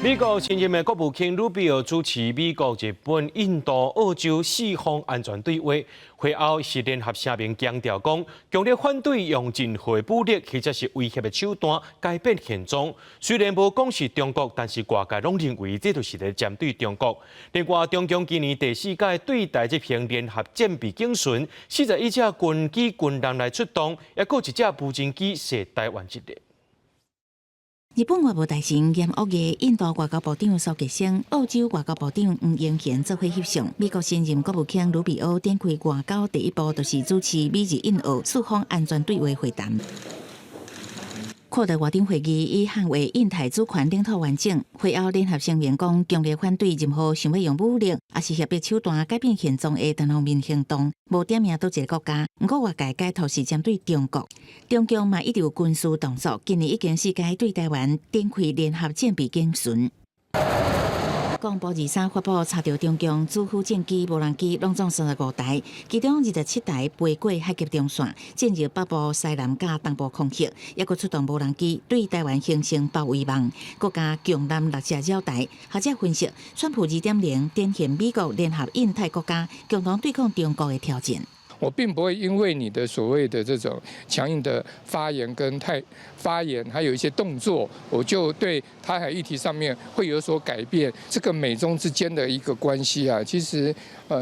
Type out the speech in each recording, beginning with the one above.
美國新任的國務卿魯比奧主持美國、日本、印度、澳洲四方安全對話，會後是聯合聲明強調講，強烈反對用任何武力或者是威脅的手段改變現狀。雖然無講是中國，但是外界攏認為這就是咧針對中國。另外，中共今年第四屆對台執行聯合戰備警巡，41隻軍機軍艦來出動，抑閣一隻無人機射台灣一個。日本外務大臣嚴惡嘅印度外交部長蘇傑生、澳洲外交部長黃英賢做伙翕相。美國新任國務卿魯比歐展開外交第一步，就是主持美日印澳四方安全對話會談。擴大外長會議以捍衛印太主權領土完整。會後聯合聲明講，強烈反對任何想欲用武力，抑是脅迫手段改變現狀的單方面行動。無點名佗一个國家，毋過外界解讀是針對中國。中共嘛一直有軍事動作，今年已經四屆對台灣展開聯合戰備警巡。國防部23發布查著中共主副戰機、無人機，攏總35台，其中27台飛過海峽中線，進入北部、西南佮東部空域，抑閣出動無人機對台灣形成包圍網，閣共強艦六隻繞台。學者分析，川普2.0展現美國聯合印太國家共同對抗中國的挑戰。我並不會因為你的所謂的這種強硬的發言跟態發言，還有一些動作，我就對台海議題上面會有所改變。這個美中之間的一個關係啊，其實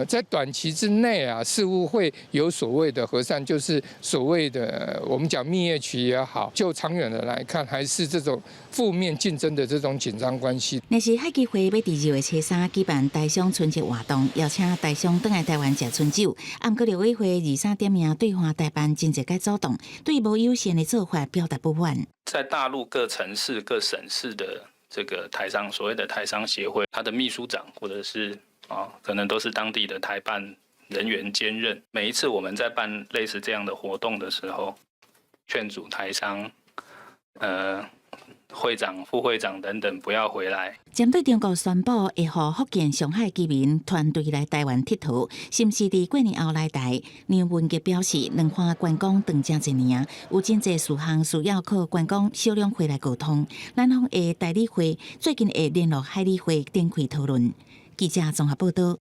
在短期之內啊，似乎會有所謂的和善，就是所謂的我們講蜜月期也好，就長遠的來看，還是這種負面競爭的這種緊張關係。若是海基會欲佇2月初3舉辦台商春節活動，邀請台商轉來台灣食春酒，毋過陸委會23點名對華台辦真濟擺主動，對無友善的做法表達不滿。在大陸各城市、各省市的這個台商，所謂的台商協會，他的秘書長或者是啊，可能都是當地的台辦人員兼任。每一次我們在辦類似這樣的活動的時候，勸阻台商，會長、副會長等等不要回來。針對中國宣布會予福建上海居民團隊來台灣𨑨迌，是毋是佇過年後來台？梁文傑表示，兩岸觀光斷真濟年，有真濟事項需要靠觀光小兩會來溝通。南方的代理會最近會聯絡海理會展開討論。記者綜合報道。